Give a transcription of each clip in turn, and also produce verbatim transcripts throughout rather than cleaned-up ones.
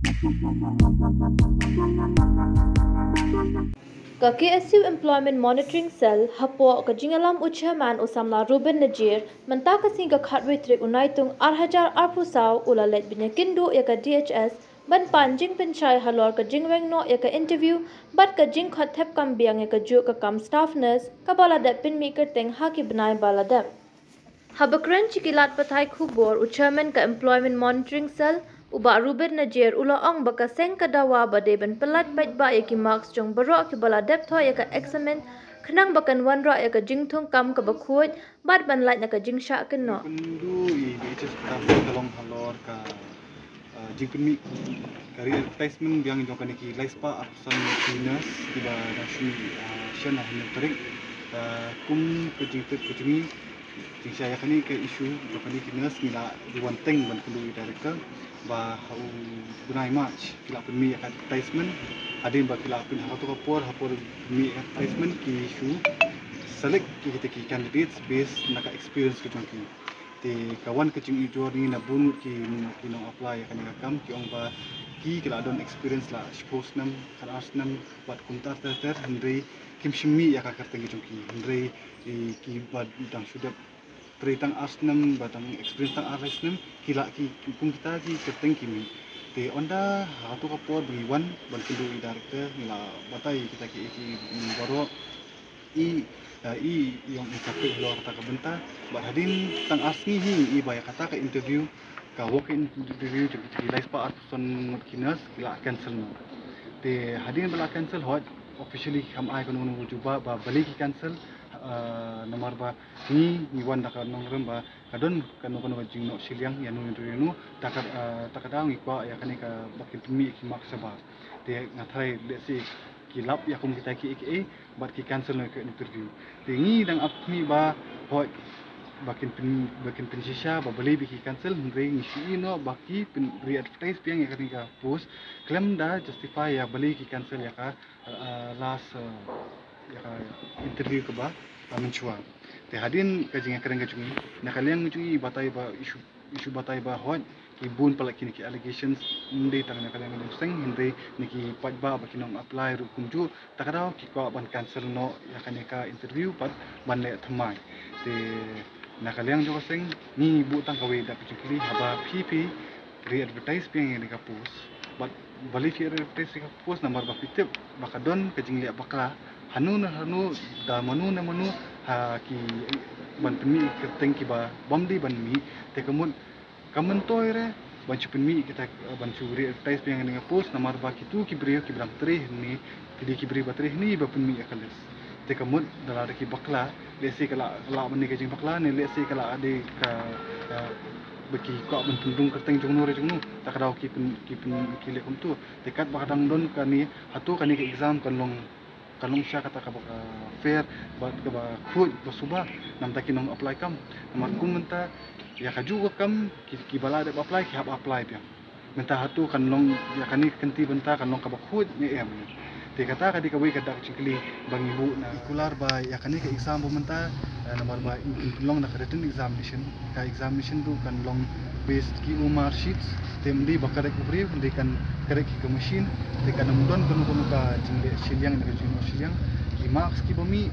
Ka K S U Employment Monitoring Cell, hapoh ka jingïalam u Chairman u Samla Ruben Najir, mynta ka sngi ka khatwei tarik u Naitung ar hajar arphew saw, u la leit ban ïakynduh ïa ka D H S ban pan jingpynshai halor ka jingweng noh ïa ka interview bad ka jingkhot thep kam biang ïa kajuh ka kam staff nurse kaba la dep pynmih kyrteng ha ki bnai ba la dep. Haba kren sha ki lad pathai khubor, u Chairman ka Employment Monitoring Cell, u Bah Ruben Najir, u la ong ba ka seng ka dawa ba dei ban pyllait paidbah ïa ki marks jong baroh kiba la dep thoh ïa ka eksamin, khnang ba kan wanrah ïa ka jingthung kam kaba khuid bad ban lait na ka jingshah kynnoh. Kynduh ïa ka H S staff ka long halor ka, ah, jingpynmih ka re-advertisement biang jong kane ki laispah arphew san ngut ki nurse kiba dang shu, ah, shen ha hynñiew tarik. Ah, kum ka jingtip ka jong ngi, jingshai ïa kane ka issue jong kane ki nurse, ngi la wan teng ban kynduh ïa i director ba ha u bnai March ki la pynmih ïa ka advertisement. Hadien ba ki la pyn, ha kato ka por, ha por pynmih ïa ka advertisement, ki shu select ki, kita ki candidates based na ka experience ka jong ki. Te ka wan ka jingujor ngi na bun ngut ki, ki nong apply ïa kane ka kam, ki ong ba ki, ki la don experience la shiphew snem, khatar snem bad kumta ter ter, hynrei kim shym mih ïa ka kyrteng ka jong ki, hynrei, eh, kiba dang shu dep trei tang ar snem bad tang experience tang ar lai snem, ki la, ki, ki, kum kita ki kyrteng ki mih. Te ynda ha kato ka por ba ngi wan ban kynduh ïa i director, ngi la batai kita ki, ki, ki baroh, i, eh, i, i ong i, ka peit halor kata ka bynta. Bad hadien tang ar sngi hi i ba ïa kata ka interview, ka walk-in interview jong ki laispah arphew san ngut ki nurse, ki la cancel noh. Te hadien ba la cancel, hooid, officially kam ai kano kano ka jubab ba balei ki cancel, eh, namar ba ngi, ngi wan da ka nongrim ba ka don kano kano ka jingnoh shiliang ïano ïano ïano, ta ka, eh, ta ka daw ngi kwah ïa kane kaba kin pynmih ki marks shabar. Te nga tharai lehse ki lap ïa kum kita ki A K A bad ki cancel noh ïa ka interview. Te ngi dang ap mih ba hooid ba kin pyn, ba kin pynshisha ba balei ba ki cancel, hynrei ngi shu ïohi noh ba ki pyn re-advertise biang ïa kane ka post khlem da justify ïa balei ki cancel ïa ka, eh, last, eh, ïa ka interview kaba, eh, mynshuwa. Te hadien ka jingïakren ka jong ngi, na ka liang jong ngi batai ba issue, issue batai ba hooid ki bun palat kine ki allegations, ym dei tang na ka liang ka jong seng, hynrei na ki paidbah ba ki nong apply ruh kumjuh, ta ka daw ki kwah ban cancel noh ïa kane ka interview bad ban leh thymmai. Te na ka liang jong ka seng ngi buh tang kawei da ka jingkylli, haba phi, phi re-advertise biang ïa kane ka post, bad balei phi re-advertise ïa ka post, namar ba phi tip ba ka don ka jingleh bakla hano ne hano, da mano ne mano, ha ki ban pynmih kyrteng kiba bym dei ban mih. Te ka mut ka myntoi re ban shu pynmih kita, ban shu re-advertise biang ïa kane ka post, namar ba kito ki briew kiba dang trei hangne ki dei ki briew ba trei hangne ba pynmih ïa ka list. Te ka mut da lada ki bakla, lehse ka la, ka la ban dei ka jingbakla ne lehse ka la dei ka, eh, ba ki kwah ban pynrung kyrteng jongno re jongno, ta ka daw ki pyn, ki pyn, ki leh kumto. Te katba ka dang don kane, hato kane ka exam kan long, kan long sha kata kaba, eh, fair bad kaba khuid ba suba na ka bynta ki nong apply kam? Namar kum mynta ïa kajuh ka kam ki, kiba la dep apply ki hap apply biang. Mynta hato kan long ïa kane ka kynti bynta kan long kaba khuid ne em? Te kata ka dei kawei ka dak jingkylli ba ngi buh na, i kular ba ïa kane ka exam ba mynta, eh, namar ba in, in pynlong da ka written examination, ka examination ruh kan long based ki O M R sheets, te ym dei ba correct u briew, hynrei kan correct ki ka machine. Te kan ym don kano kano ka jingleh shiliang ne ka jingnoh shiliang. Ki marks kiba mih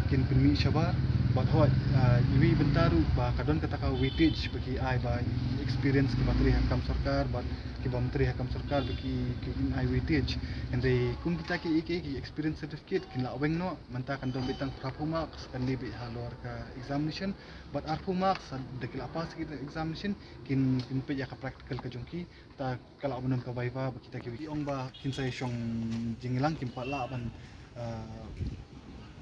kin pynmih shabar. Bad hooid, ah, iwei bynta ruh ba ka don kata ka weightage ba ki ai ba i experience kiba trei ha kam sorkar bad ki bym trei ha kam sorkar ba ki, ki, kin ai weightage. Hynrei kum kita ki, ki, ki experience certificate kin lah weng noh, mynta kan don beit tang phraphew marks kan leh beit halor ka examination, bad arphew marks da ki lah pass ki examination kin, kin peit ïa ka practical ka jong ki. Ta ka lah ban don ka viva ba kita ki, ki ong ba kin sa ïa shong jingïalang, kim pat lah ban, ah,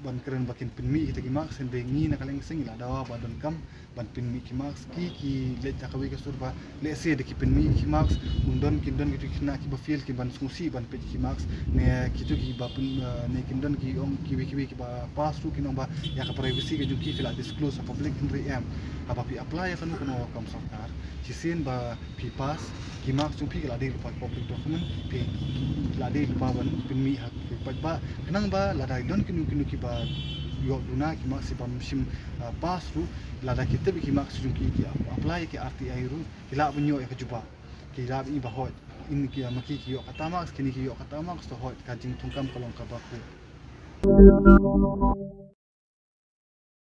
ban kren ba kin pynmih kita ki marks, hynrei ngi na ka liang seng ngi la dawa ba donkam ban pynmih ki marks. Ki, ki leit da kawei ka sur ba lehse da ki pynmih ki marks, un don, kin don ki, ki khynnah kiba fail, kin ban sngewsih ban peit ki marks. Ne kito kiba pyn, ah, ne kin don ki ong kiwei kiwei kiba pass ruh kin ong ba ïa ka privacy ka jong ki phi lah disclose ha public, hynrei em. Haba phi apply ïa kano kano ka kam sorkar, shisien ba phi pass, ki marks jong phi ki la dei lypa ki public document, phi, ki la dei lypa ban pynmih ha ki paidbah. Khnang ba lada don kino kino kiba ïoh duna ki marks kiba ym shym, ah, pass ruh, lada ki tip ïa ki marks jong ki, ki apply ïa ki R T I ruh, ki lah ban ïoh ïa ka jubab, ki lah ban i ba hooid, In ki, ma ki ki ïoh kata marks, kine ki ïoh kata marks, to hooid ka jingthungkam ka long kaba khuid.